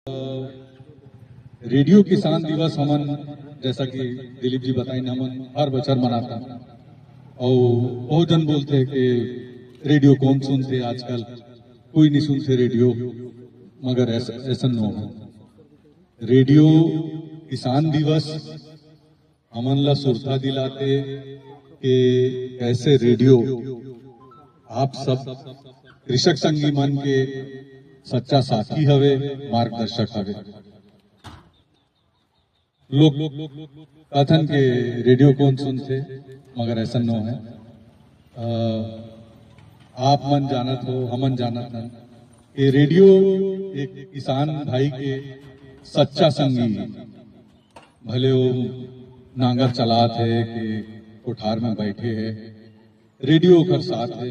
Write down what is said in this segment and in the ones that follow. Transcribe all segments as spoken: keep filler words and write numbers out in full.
Radio किसान दिवस हमन, जैसा कि दिलीप जी बताइन, हमन हर बछर मनाथन। अउ बहुत झन बोलथे कि रेडियो कोन सुनथे आजकल, कोई नहीं सुनथे रेडियो, मगर ऐसा, ऐसा नो हे। रेडियो किसान दिवस हमन ला सुरता दिलाथे कि कैसे रेडियो आप सब कृषक संगी मन के सच्चा साथी हवे, मार्गदर्शक हवे। लोग कथन के रेडियो कोन सुनथे, मगर ऐसा नो हे। अ, आप मन जानत हो, हमन जानत हन कि रेडियो एक किसान भाई के सच्चा संगी हे। भले वो नांगर चलात हे कि कोठार में बैठे हे, रेडियो ओकर साथ हे।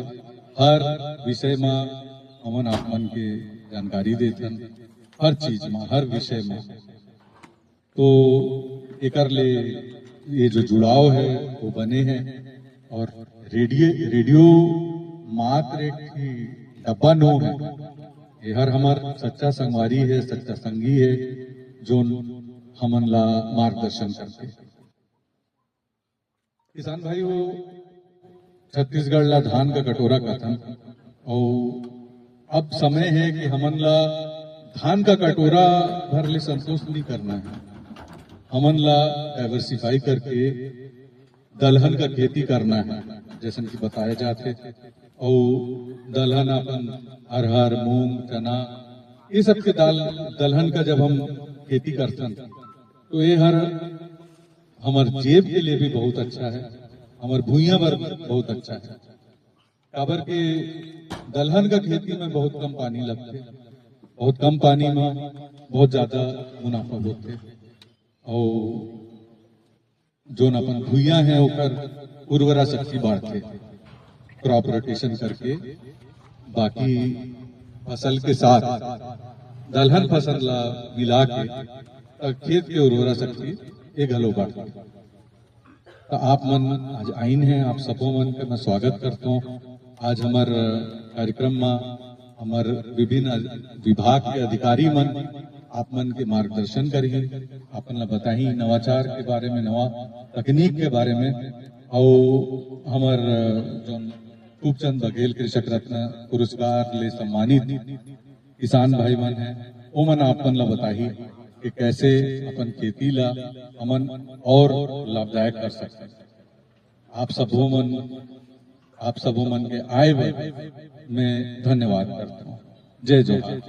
हर विषय म हमन आप मन के जानकारी देथन, हर चीज म, हर विषय म। तो एकर ले ये जो जुड़ाव हे वो बने हे। और रेडियो, रेडियो मात्र एक ठी डब्बा नो हे, एहर हमर सच्चा संगवारी हे, सच्चा संगी हे, जोन हमन ला मार्गदर्शन करथे। किसान भाई हो, छत्तीसगढ़ ला धान का कटोरा कथन, अउ अब समय हे कि हमन ला धान का कटोरा भर ले संतोष नहीं करना हे, हमन ला डाइवर्सिफाई करके दलहन का खेती करना हे, जैसन कि बताया जाथे। अउ दलहन अपन अरहर, मूंग, चना, ये सब के दाल, दलहन का जब हम खेती करथन, तो ये हर हमर जेब के लिए भी बहुत अच्छा हे, हमर भुइयां बर बहुत अच्छा हे। काबर के दलहन का खेती में बहुत कम पानी लगथे, बहुत कम पानी में बहुत ज्यादा मुनाफा होथे। अउ जोन अपन भुइयां हे ओकर उर्वरा शक्ति बढ़थे, क्रॉप रोटेशन करके बाकी फसल के साथ दलहन फसल ला मिला के त खेत के उर्वरा शक्ति ये घलो बढ़थे। त आप मन आज आइन हे, आप सबो मन के मैं स्वागत करता हूँ। आज हमर कार्यक्रम में हमर विभिन्न विभाग के अधिकारी मन आप मन के मार्गदर्शन करही, आप मन ला बताही नवाचार के बारे में, नवा तकनीक के बारे में। अउ हमर जोन खूबचंद बघेल कृषक रत्न पुरस्कार ले सम्मानित किसान भाई मन हे, ओमन आप मन ला बताही कि कैसे अपन खेती ला हमन और लाभदायक कर सकथन। आप सबो मन, आप सबो मन के आए बर मैं धन्यवाद करता हूँ। जय जोहार।